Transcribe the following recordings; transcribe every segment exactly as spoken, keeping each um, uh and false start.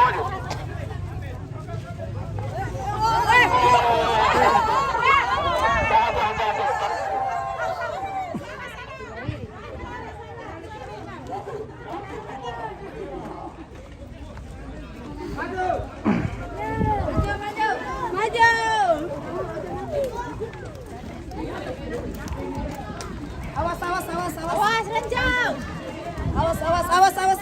Maju, maju, maju. Awas, awas, awas, awas. Awas, Ranjau. Awas, awas, awas, awas.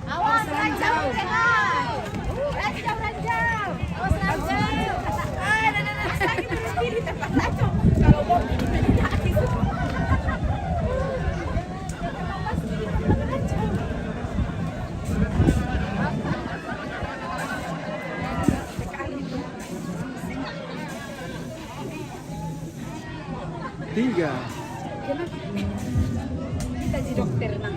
Awas, ranjau, tengah. Ranjau, ranjau. Awas, ranjau. Ah, dah, dah, dah. Sakit, sakit. Kalau mau, Tiga. Kita di dokter, nah.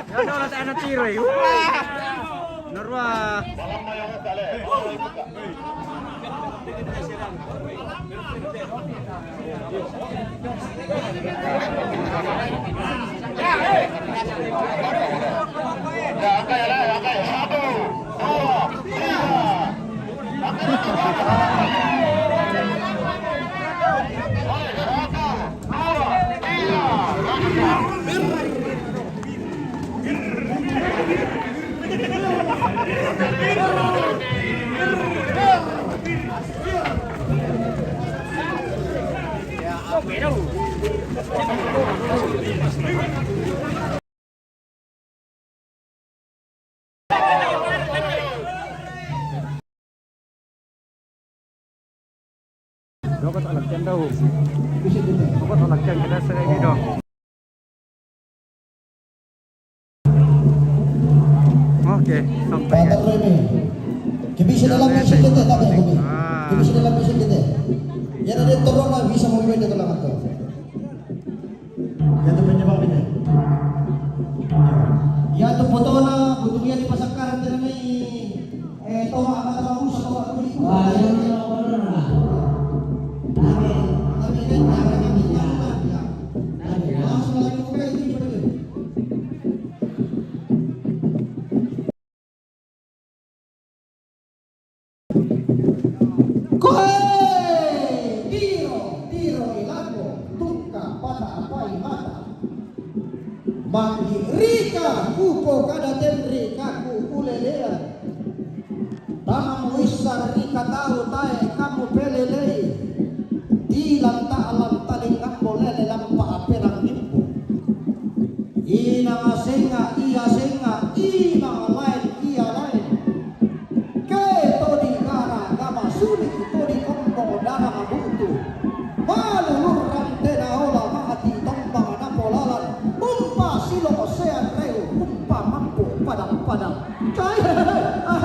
Ano na tayo na tiro eh. Narwa. Dapat alat kan tahu. Dapat alat kan kita serai ni dah. Oke, sampai. Kibisi dalam mission kita tak ada kami. Kibisi dalam mission kita. Yang ada terang lah bisa memimpin kita lah tu. Yang tu penyebab ini. Yang tu foto lah, butuh yang dipasangkan nanti kami. Eh, toh, apa tahu, sama Koe, tiro, tiro ilako, tungka pata apai mata. Mangirika kuko kada tenri kaku ulelean. Tangamu isar rika tau tae kamu pelelei. Tilang ta alam taling kamu lele lampa aperang nimpu. Inang asenga, iya senga, inang lain, iya lain. Ke todi gara gama sulik todi kombo dara mabutu. Malulur rante na ola mahati tomba na polalan. Umpa silo osean reu, umpa mampu padang-padang. Cai hehehe.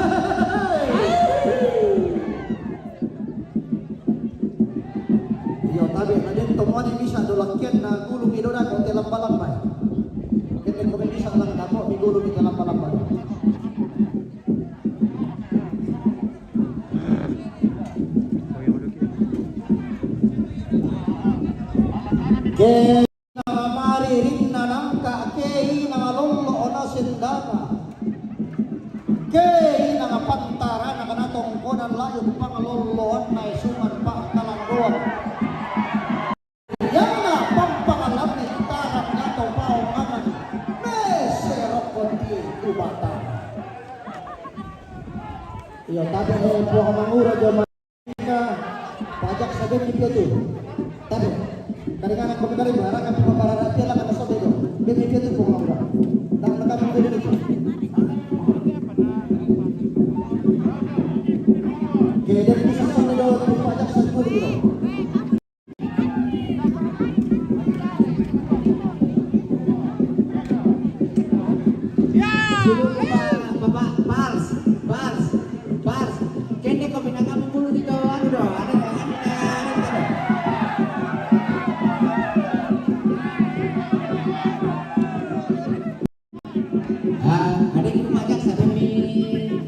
Iyo, tabe na den tomuane misa do lakian na gulu mi do dako te lamba-lamba. Kete kome misa lang dako mi gulu mi te lamba-lamba. Ke na mari rinna nangka ke ina lollo ona sendana. Ke ina pantarana kana tongkonan layu pangalolloan na suman pa kalang doang. Yana pampangalan ni tarang gato paongangan. Mese rokon di kubata. Iyo, tabe, eh, puang mangura jo ma-, pajak sabe mi pio tu. Tabe, kadang-kadang kau kadang barang kami paparara pio lah kami sobe tu. Be mi pio tu puang mangura. Dan mereka mungkin itu. Oke, dan bisa sobe tu pajak sepuluh kilo. Pals, pals, pals. Kene ko pinakamu bulu di bawah anu do, anu, anu, anu, anu. Ah, ada di rumah jaksa kami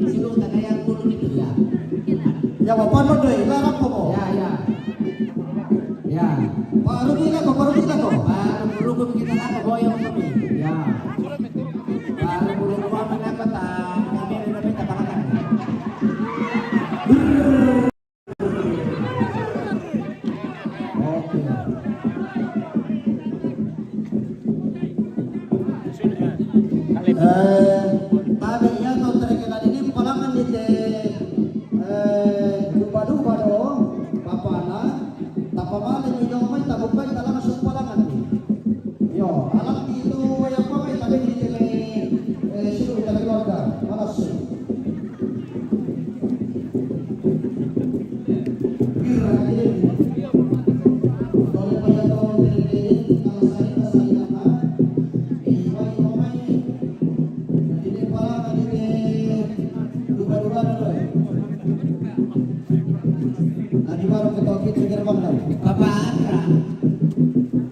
silu tanah yang turun itu ya. Ya, bapak no doi, larang ko mo. Ya, ya. Ya. Baru gila ko, baru gila ko. Baru rugo kita apa boyong kami. Ya. Baru rugo kami nak kota, kami ada minta pangakan. Oke. Eh, tabe iya to terkena dini palangan di te, eh, duba-duba do, papana, tapamale mi do mai tabukai talangan su palangan di. Yo, alat itu yang pakai tabe di te, eh, silu kita keluarga, malas. Papa Andra,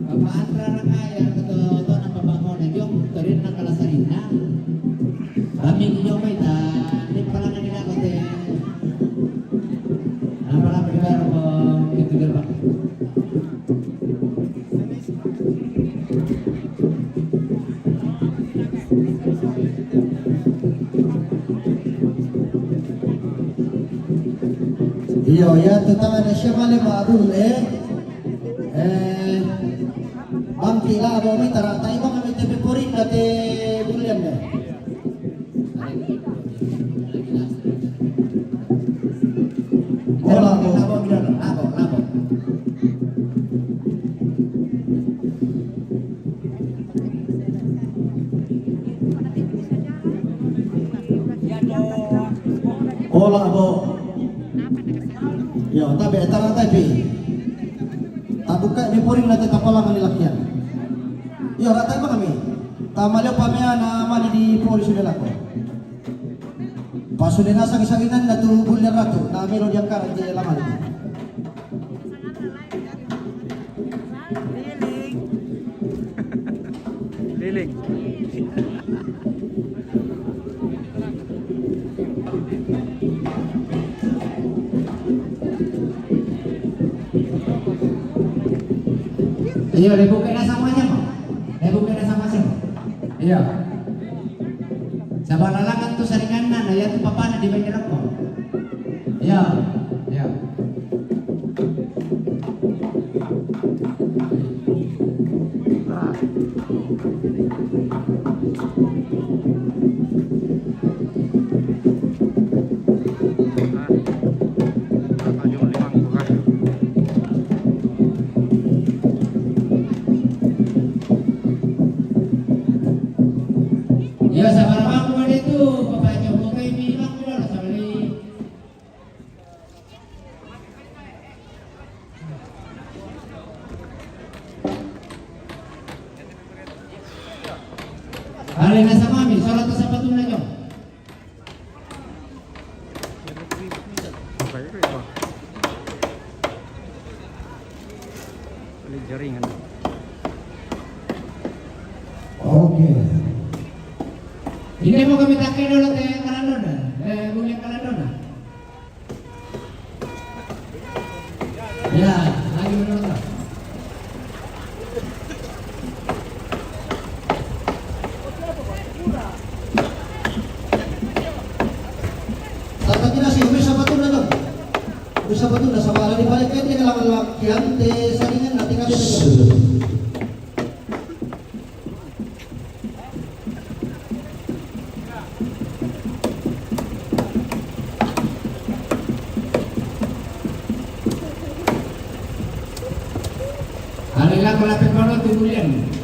Papa Andra na kaya keto to na Papa Mona jong, terin na kala sarina. Kami jong mai ta, ni pala na ni na kote. Apa lagi baru ko pintu gerbang? Iyo, ya, tu tangan siapa le Ma'rul, eh? Eh, bangki lah, abo mi tara, tai bang mi te peporin kate bulian deh. Ola, bo. Labo, labo, labo. Ola, bo. Yo, tabe, tara, tabe. Tabuka ni poring na te tapalangan ni lakian. Yo, rata apa kami? Tamaleo pamea na mali di pori sudah lako. Pasude na sagi-saginan na tu bulir ratu, na melo diangkaran je lama lagi. Liling. Iyo, dibuka na samanya mo. Dibuka na sama sih. Iyo. Sabalalangan tu saringanna, na iya tu papana di Banjaroko. Iya. Alena Samami, solo atas apa tu na jong? Apa itu, itu? Balik jaringan. Oke. Ini mau kami takai dulu teh Kalandona, eh, Mulia Kalandona. Ya, lagi menonton. Tata kira si Umi siapa tu na tu? Umi siapa tu na sama ada di balik kan dia lawan lakian te saringan nanti kan dia. Alena ko lapit mano tu Mulian.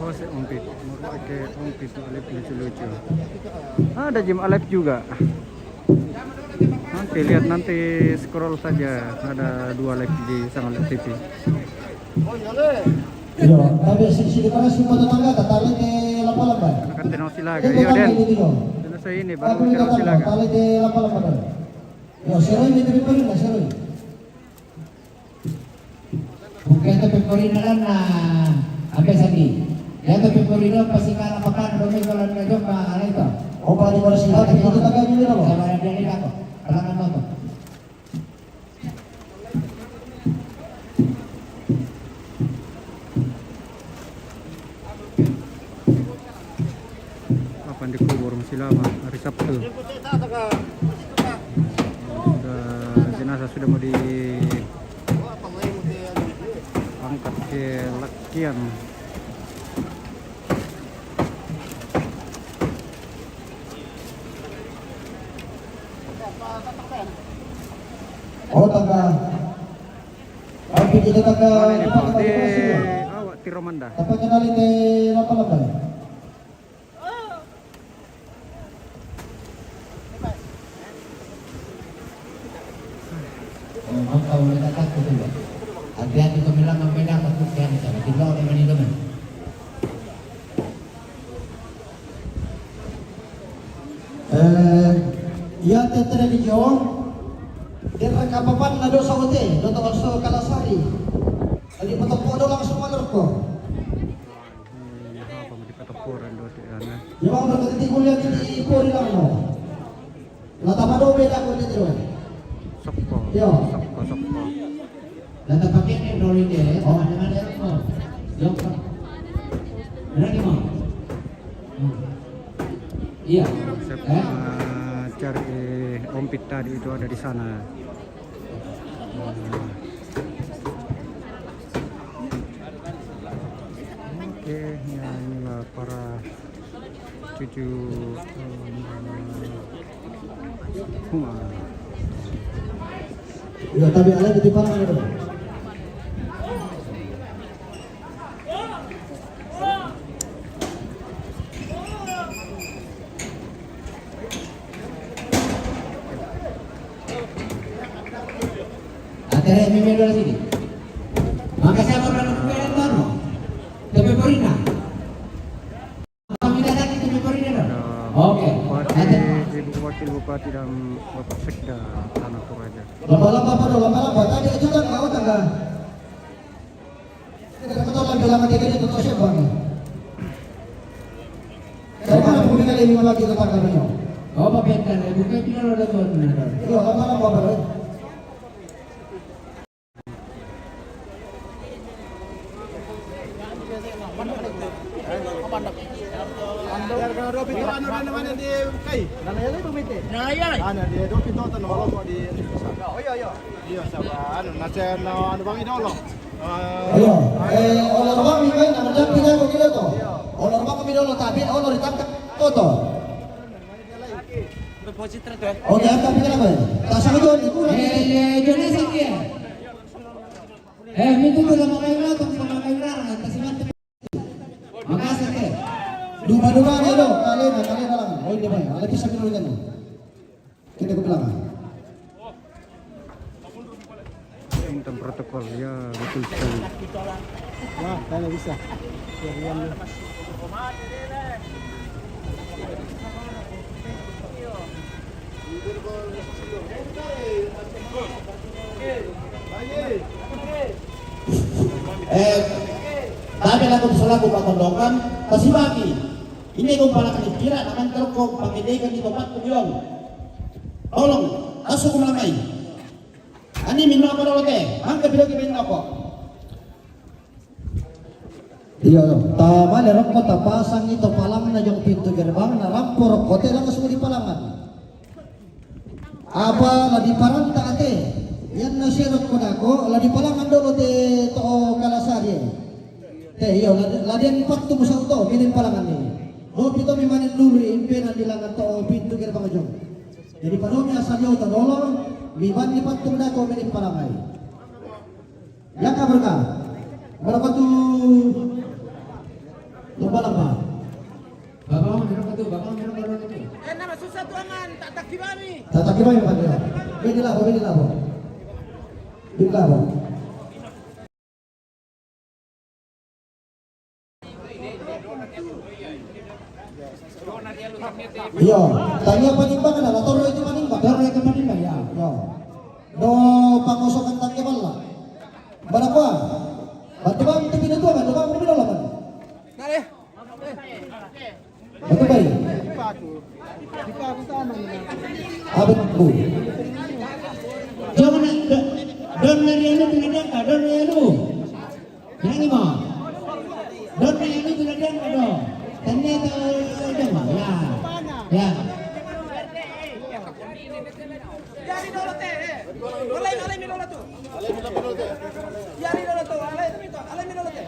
Oh, si Ompit. Mau pakai Ompit, live lucu-lucu. Ada Jim Alep juga. Nanti lihat, nanti scroll saja, ada dua live di Sangalet T V. Iyo, tapi si, si di mana si mata tangga, tak tahu ni lapa-lapa. Anak kan Tino Silaga. Iyo, Den. Selesai ini, baru Tino Silaga. Tahu ni lapa-lapa, Den. Iyo, seru ini, tapi paling lah seru. Bukan itu pemperinalan na ampe sagi. Ya itu pemperinalan pasti kalah papan domi kalau na jomba ala itu. Oh, paling baru sih. Oke, itu tak ada dulu, apa? Sama ada dia ni apa? Kalangan apa? Kapan dikubur, masih lama, hari Sabtu. Sudah, jenazah sudah mau diangkat ke lakian. Oh, tangga. Mana ini, Pak? Di awak Tiromanda. Apa kenali te lapa-lapa? Oh, maka udah tak takut juga. Hati-hati kau bilang membeda takut yang sama. Tidak ada mani domen. Eh, iya, te tradisio. Dia reka papan na dosa ote, dosa oso kalasari. Tadi potong-potong langsung malerko. Iya, apa mau dipotong-potong dosa, ya, nah. Ya, bang, berarti kuliah di Ipo di Langno. Lah, tambah dua beda kuliah di Ipo. Sokko. Iya. Sokko, sokko. Lah, tapakai ni rolling dia, ya. Oh. Ada, ada, oh. Jom, Pak. Berani, Bang? Hmm. Iya. Saya, eh, cari Ompit tadi itu ada di sana. Oke, ya inilah para cucu, eh, Huma. Iya, tapi ada di depan ada. Atere mimi dulu sini. Maka siapa pernah kumpulkan tano? Tapi Porina. Kami datang itu Porina, no? Ada. Oke. Bupati, Ibu Wakil Bupati dan Bapak Sekda Tanah Toraja. Lama-lama, Pak, lama-lama. Tadi itu kan kau tangga. Kita betul lagi lama tiga ini betul siapa, Bang? Saya mana bukan kali ini lagi tetangga, Bang? Oh, Pak Peter, ya, bukan kita ada tuan, benar. Iya, lama-lama, Pak. Anu, anu, anu, di kai. Nah, iya. Anu, di dua pintu tu, nolong kok di. Oh, iya, iya. Iya, sama, anu, nasi, anu, anu, Bang Idolo. Ayo, eh, olo roba mi main, nama jampi jago kita to. Olo roba kami dolo tapi, olo ditangkap toto. Oke, angkat kita apa? Tak sama jual, kurang. Eh, eh, Jonas ini ya. Eh, mi tu tu lama main lah, tak sama main lah, tak sama. Makasih, eh. Duba-duba dia tu, kalian, kalian dalam. Oh, ini main. Ada bisa kita lihat. Kita ke belakang. Tentang protokol, ya, betul sekali. Wah, saya nggak bisa. Biar Rian dulu. Eh, tapi laku selaku pakondokan, pasi bagi. Ini ko pala kani pira naman terko pakai deka di tempat kubiong. Tolong, masuk ke malamai. Ani minum apa dulu teh? Angka pira ke minum apa? Iya, ta male rokko ta pasang itu palang na jong pintu gerbang na rampo rokko te langsung di palangan. Apa la di paranta ate? Yan na sirok ko dako la di palangan dolo te to kalasari. Te iyo la, la den pattu musang to minin palangan ni. Dopi to mi manin dulu impe na di langan to pintu gerbang jong. Jadi padomi asal yo to dolo mi ban di pattu dako minin palangai. Yaka berkah. Berkah tu. Lomba-lomba. Bapak, mereka tu, bapak, mereka tu. Eh, nama susah tu aman, tak tak kibami. Tak tak kibami, Pak. Binilah, Pak, binilah, Pak. Binilah, Pak. Iya, tanya panimbang na, la toro itu panimbang. Toro itu panimbang, ya. Ya. Do pangosokan tangke balla. Berapa? Batu bang itu pindah tua, batu bang pindah lawan. Nale. Batu bayi. Abang bu. Jangan nak, don dari anu pindah dia, don dari anu. Yang lima. Don yang itu lagi yang ada. Tanya tu, eh, jangan. Ya. Ya. Yari dolo te, eh. Alai, alai mi dolo tu. Yari dolo tu, alai mi tu, alai mi dolo te.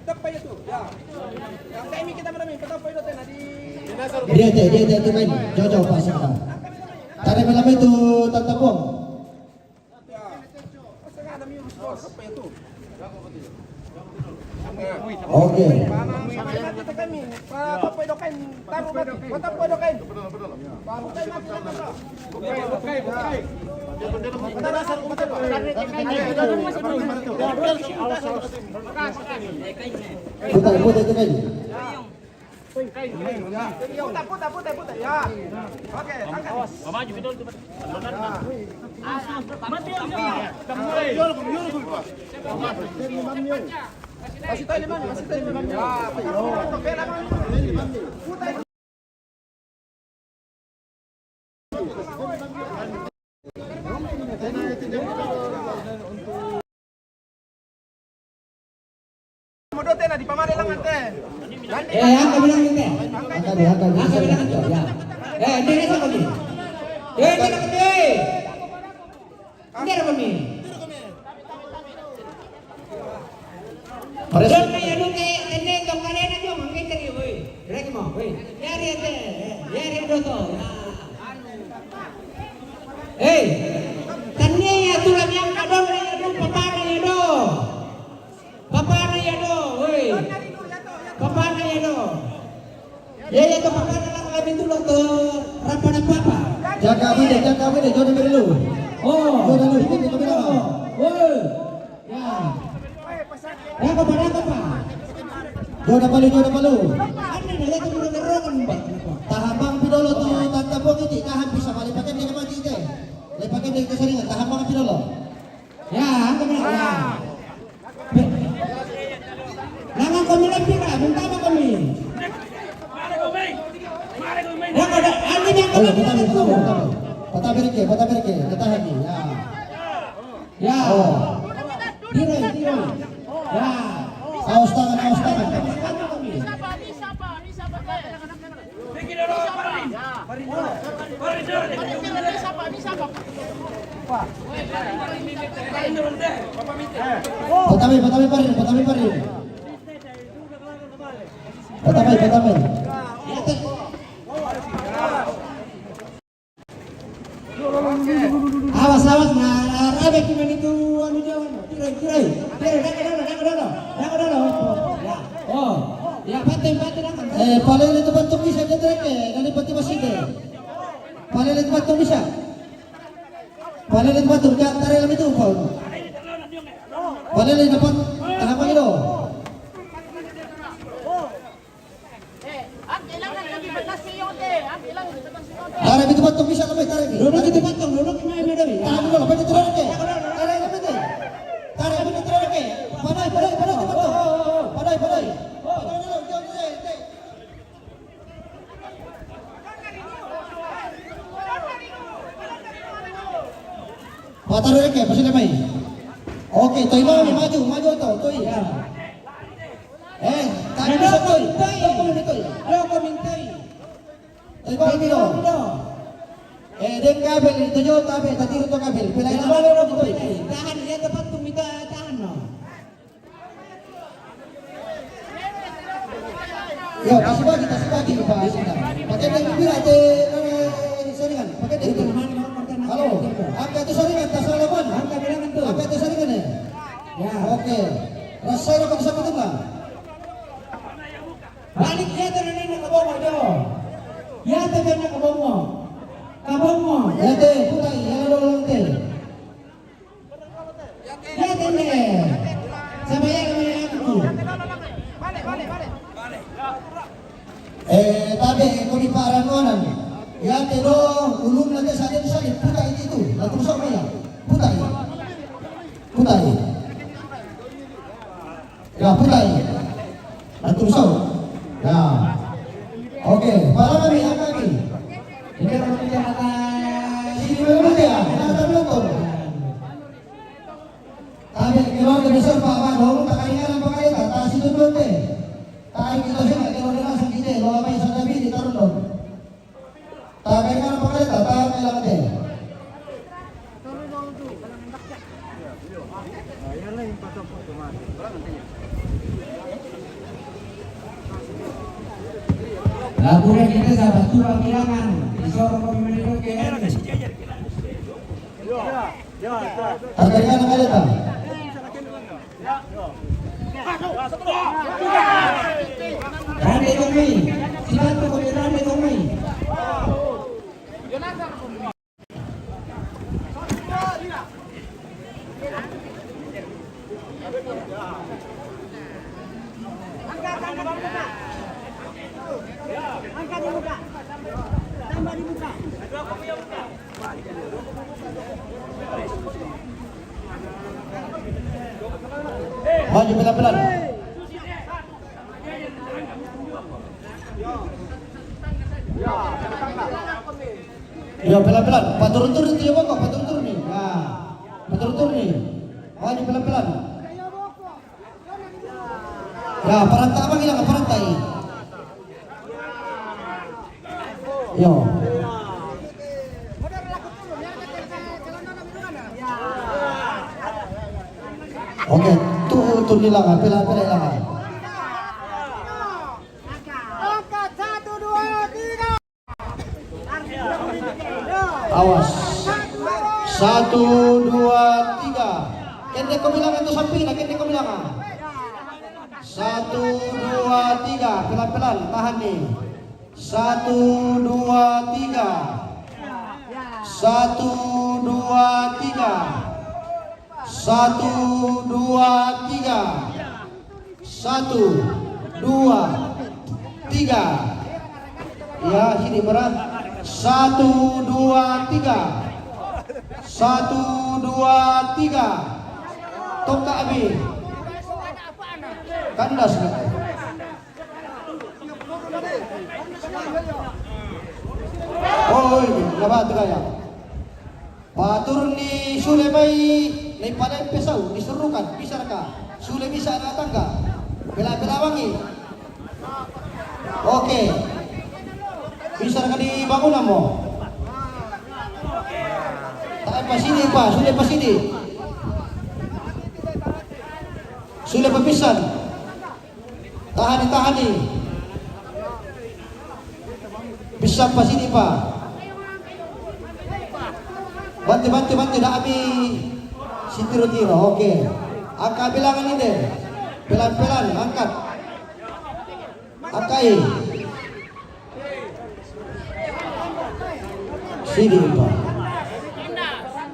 Tappa itu, ya. Yang kami kita mana mi, tappa itu te, nadi. Dia te, dia te, tu main. Jauh-jauh pasang. Tadi malam itu tata buang. Oke. Putar, putar itu kan. Putar, putar, putar, putar. Ya. Oke, angkat. Masih tahu lima, masih tahu lima. Ya, oke, lama. Putar. Modo te na di pamade lang ante. Eh, angka bilang ante. Angka, angka, angka, angka bilang ante. Ya. Eh, ini, ini siapa ni? Eh, ini siapa ni? Ini siapa ni? Don na yanu te, tenne tong kalena jo, mangke tadi, woi. Rek mo, woi. Yari ate, yari doto. Hei, tenne ya tu lagi yang kadon na yanu, papa na yanu. Papa na yanu, woi. Papa na yanu. Ya, ya, tu papa na lang kami tu lo tu rapa na papa. Jaga bide, jaga bide, jauh dari lu. Oh. Jauh dari lu, ikut, ikut, ikut. Woi. Ya. Dah apa, dah apa? Jauh dah palu, jauh dah palu. Anda dah lihat tu, udah ngerongan, Pak. Tahan bang pi dolo tu, tata buang itu, tahan bisa balik pakai dia mati itu. Lepas pakai dia kesaringan, tahan bang pi dolo. Ya, angkat benar. Ya. Langan kami lebih, Pak, minta apa kami? Ya, pada angin yang kami. Oh, patah beri, patah beri. Patah beri ke, patah beri ke, patah lagi. Ya. Ya. Oh. Tirai, tirai. Ya. Awas tangan, awas tangan. Patami, patami pa rin, patami pa rin. Patami, patami. Awas, awas, na, na, rabe, kiman itu, anu, jawan. Tirai, tirai. Tirai, dako dolo, dako dolo. Dako dolo. Ya. Oh. Ya, pate, pate, dako. Eh, palele tu bantuk bisa dia, Drake. Dari pati masih deh. Palele tu bantuk bisa. Palele tu bantuk, jangan tarik lagi tu, Paul. Palele dapat, kenapa gitu? Tarik itu bantuk bisa, tapi tarik. Duduk itu bantuk, duduk itu main, Madawi. Tarik dulu, apa itu, tarik? Tarik apa itu? Tarik apa itu, tarik? Padai, padai, padai, itu bantuk. Padai, padai. Padai dulu, jangan, jangan, jangan. Pataro reke, pasi lemai. Oke, toi mami, maju, maju to, toi. Ya. Eh, tapi bisa toi. Doko mi toi. Doko mi toi. Toi mami do. Eh, den kabel itu jo, tapi tadi itu kabel. Pelai na bale do toi. Tahan, ya, tepat tu minta tahan, no. Ya, kasi bagi, kasi bagi, Pak Sinta. Pakai dia bibir aja, eh, saringan. Pakai dia bibir. Halo, angka tu saringan, tak salah lawan. Angka bilangan tu. Angka tu saringan, ya? Ya. Oke. Rasa apa bisa betul lah? Balik ya, tu nene nak kabongo, jo. Ya, tu nene nak kabongo. Kabongo. Ya, tu, putai, ya, lo, lo, tu. Ya, tende. Sama ya, sama ya, aku. Eh, tabe, ko di paranuanan. Ya, te do, ulun nanti saja tu saja, putai itu. Lalu sama ya. Putai. Putai. Ya, putai. Atur sau. Ya. Oke, para kami, angka kami. Ini orang kerja atas. Sini dulu ya, kita nonton. Tapi keluarga besar Pak Badong, tak kaingan apa kali tak, tak situ dulu deh. Tak kita sih, kalau dia langsung kita, lo apa yang sudah bini, taruh dong. Takai mana pakai tata melate. Laburan kita sahabat tua bilangan. Isoro pemimpin ke. Takai mana pakai tata. Rande kami, sibantu kami, rande kami. Angkat, angkat, angkat. Angkat di muka. Tambah di muka. Maju pelan-pelan. Ya, pelan-pelan. Paturun-turun dia bokok, paturun-turun ni. Ya. Paturun-turun ni. Maju pelan-pelan. Ya, paranta abang hilang, paranta i. Yo. Oke, tu, tu hilang, pela, pela hilang. Angkat satu, dua, tiga. Awas. Satu, dua, tiga. Kende ko bilangan tu samping, kende ko bilangan. Satu, dua, tiga. Pelan-pelan, tahan ni. Satu, dua, tiga. Satu, dua, tiga. Satu, dua, tiga. Satu, dua, tiga. Ya, sini berat. Satu, dua, tiga. Satu, dua, tiga. Tokak habis. Kandas. Oi, nabatu kaya. Patur ni sule mai ni palempe sau, disuruhkan, bisa ka? Sule bisa na tangga. Bela-bela wangi. Oke. Bisa ka di bangunan mo. Tae pa sidi pa, sule pa sidi. Sule pa pisan. Tahani, tahani. Pisan pa sidi pa. Bante, bante, bante, da' mi sitiro-tiro. Oke. Angka bilangan inde. Pelan-pelan, angkat. Angkai. Sidi pa.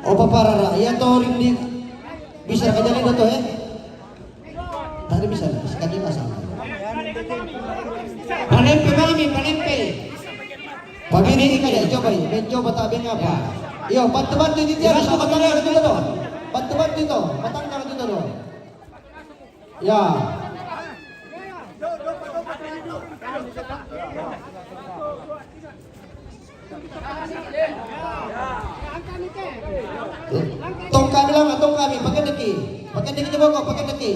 O, paparara. Iya to, rindi. Bisa ka jali do to, eh? Tadi bisa, bisa ka jali pasang. Panempe mami, panempe. Pabini ini kaya, coba ini. Mencoba tak bengapa. Iyo, bantu-bantu ini dia. Batangga itu to. Batangga itu to. Ya. Tongka' bilang, tongka' mi, pakendeki. Pakendeki coba ko, pakendeki.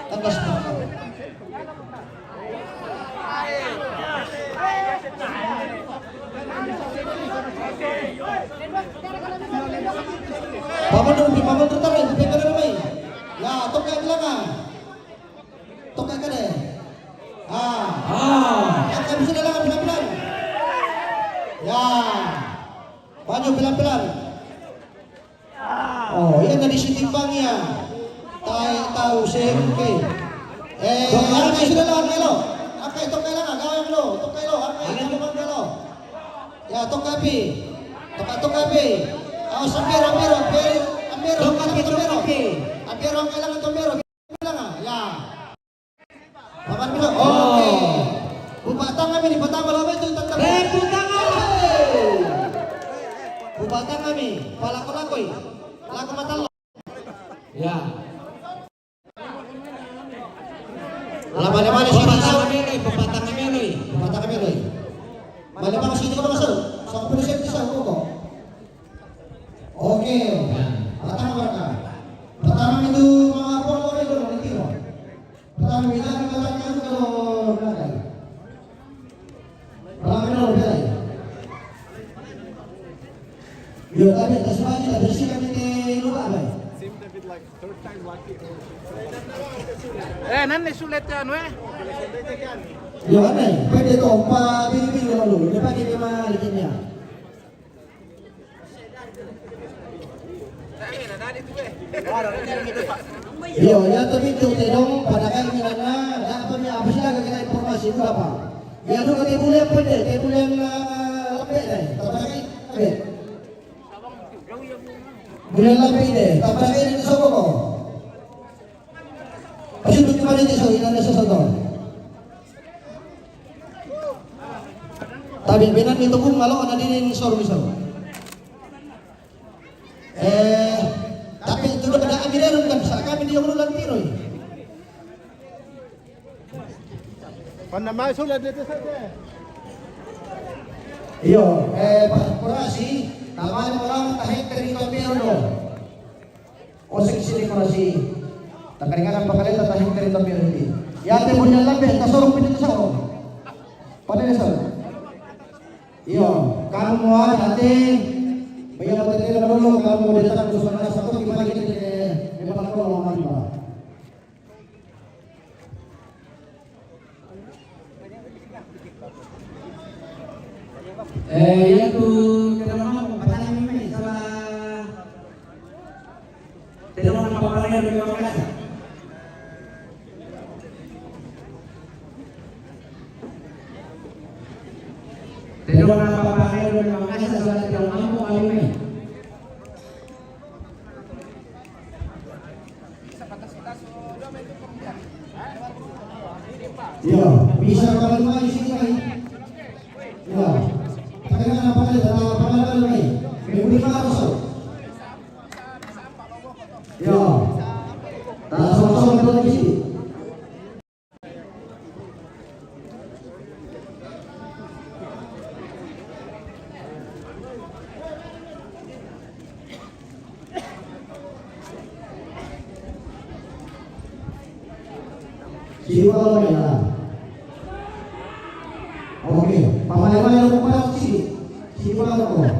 Tangkas. Pamundur, pamundur tarik, pamundur tarik. Ya, tongka' bilang, ah. Tongka' ka de. Ah. Ah. Angka bisa dalam pelan-pelan. Ya. Maju pelan-pelan. Oh, iya, na di sitimbang iya. Tae tau sengke. Eh, angka sudah lah, angka lo. Angka tongka' lang, angka lo. Tongka' lo, angka lo. Ya, tongka' pi. Tongka', tongka' pi. Awas, ambero, ambero, ambero. Tongka' pi, tongka' pi. Ambero, angka lang, ambero. Lang, ya. Paman bilang, oke. Bupatang kami di pertama lama itu tetap. Tepuk tangan. Bupatang kami, palako-lakoi. Lako matalo. Ya. Lama-lama di sini, bupatang kami, bupatang kami. Bupatang kami. Mana bang sini kalau masuk? Sama pun saya bisa kok. Oke. Pertama mereka. Pertama itu mau apa? Mau itu, mau itu. Pertama, kita akan katakan kalau belakang. Pertama, kita belakang. Yo, tapi atas pagi kita bersihkan ini lupa, Bay. Eh, nanne sulle anu, eh? Yo, anai, pwede to, pa bili-bili dulu. Dia pakai dia mah licinnya. Iyo, iya to mintu' te dong, pada kai minanna, dapat mi apa sih, kira informasi itu apa? Iya, dulu te bulan pun deh, te bulan, eh, lebih deh, tambah lagi, lebih. Bulan lebih deh, tambah lagi di Soko. Pasti tu cuma di Soko, inanna Soko. Tapi benar itu pun kalau ada di sor misal. Eh, tapi itu udah ada kami, kan, sa kami dia udah lantiroi. Panna mai sulle dete saja. Iyo, eh, pa-, kurasi, tamane orang tahe terito miro. Osek sini kurasi. Takaringan apa kalian tahe terito miro ini. Ya, te punya lambe, tasoro pintu tasoro. Pada desa. Iyo, kamu mau ada hati. Bayar hotel dulu, kamu mau datang ke sana satu gimana kita jadi, eh, kalau mau mati, Pak. Eh, iya tu, kita mau patang ini, salah. Te dongana paparengero ri Mangkasa. Te dongana paparengero ri Mangkasa, sola te dongana mo alumni. Iya, bisa kalau cuma di sini kali. Iya. Tapi kan apa kali, apa kali, apa kali? Minggu lima ratus. Iya. Nah, sama-sama kita di sini. Sini, Pak, ya. Oke. Ya.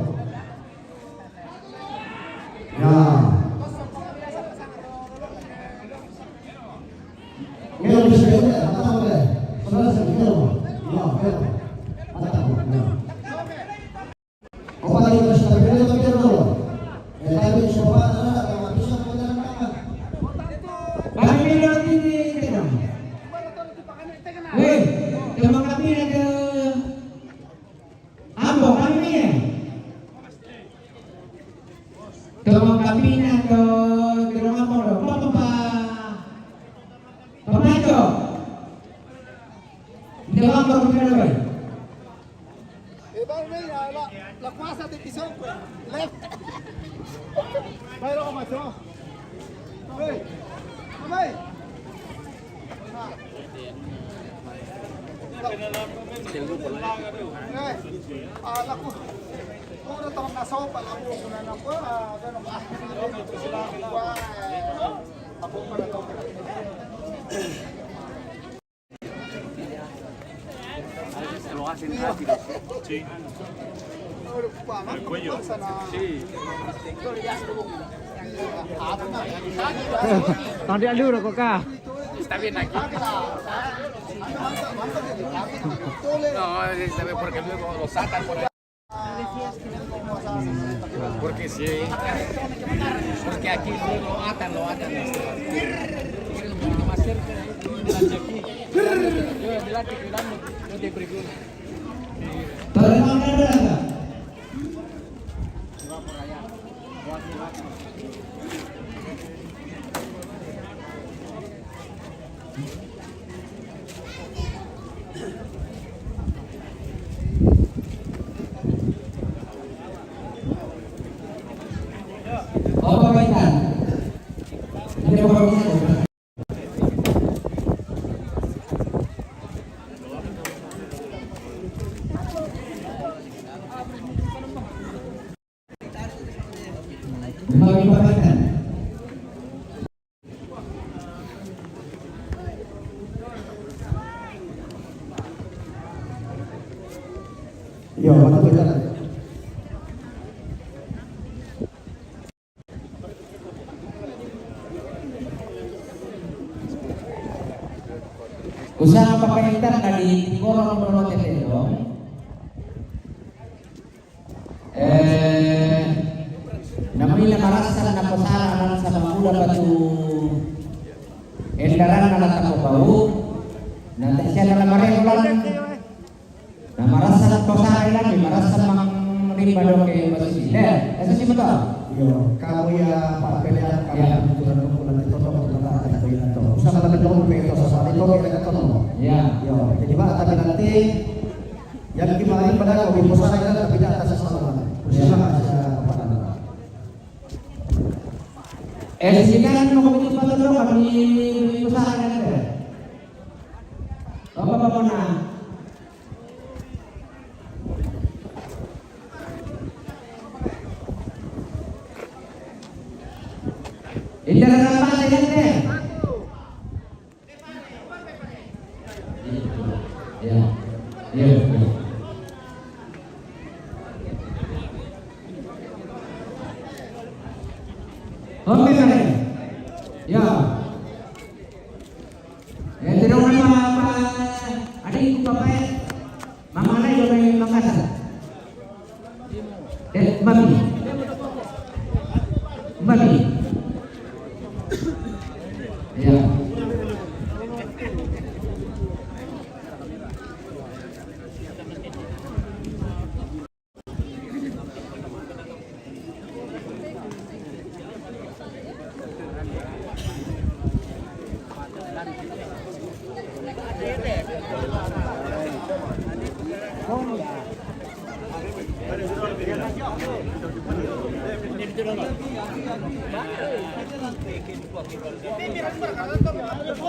Ngelo bisa ya, apa boleh? Saudara saya, ngelo. Ya, ngelo. Ada tak, ya. Opa tadi harus tapi dia tapi dia dulu. Ya, tapi coba ada, ada, ada, bisa, ada, ada. Kami bilang ini, ini. Hei, terima kasih ada. Ambo, kami ni, eh. Tong kapina to, tong ambo, papa, papa, papa to. Tong ambo, tong ambo. Eh, vamos, mira, la, la cuasa de Pisón, pues. Left. Pero, ¿cómo pasó? Hey, come on. Lo hacen rápido. Sí. El cuello. Sí. Tadi alu rokok kah? Está bien aquí. No, está bien porque luego lo sacan por ahí. Porque sí, porque aquí luego lo atan, lo atan. Más cerca, delante aquí. Yo adelante cuidando, no te preocupes. Opa, baitan. Ini apa, baitan? Yo, mantap, ya. Usaha papaintan dari Timor, Timor, Timor. Eh, namanya marasa na posara, marasa makula batu endaran na lata ko bau. Na tak siya na lamarin ulan. Na marasa na posara ilan, marasa mang rimba do ke batu sila. Asa si mata? Yo, kamu ya, Pak Pelian, kamu ya. Kebetulan kumpulan itu, toh, kebetulan ada itu, ya, toh. Usah kalau betul, betul, sama itu, kita ketemu. Ya. Yo, jadi, Pak, tapi nanti yang kemarin pada kau di pusat kan tapi di atas sasaran. Pusat ya. Aja apa namanya? Eh, sini kan mau ke tempat dulu kami pusat kan. Bapak-bapak mana? Ini ada apa saya? Ya. Ya. Ya. Oke, Kak. Ya. Ya, terus apa, apa? Ada ikut apa ya? Mama na yo may makasa. Eh, mami. Mami. Ya.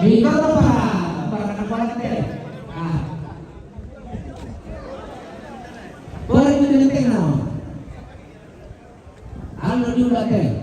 Ikaw na para, para ka na para ka. Ah. Pwede mo din tingnan. Ano yung dati?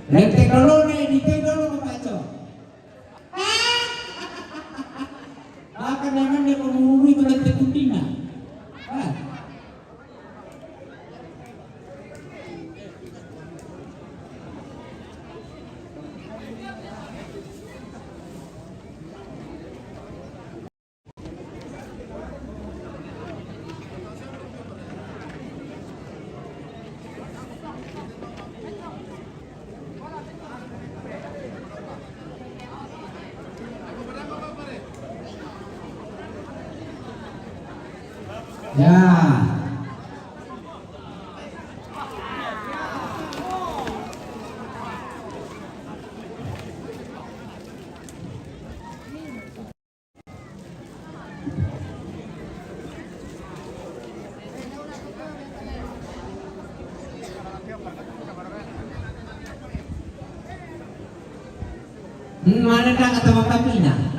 Lente dolo ne, di te dolo ko paco. Maka nanam ne ko murui ko lente kundina. Ah. Ya. Hmm, mana tak kata makamina?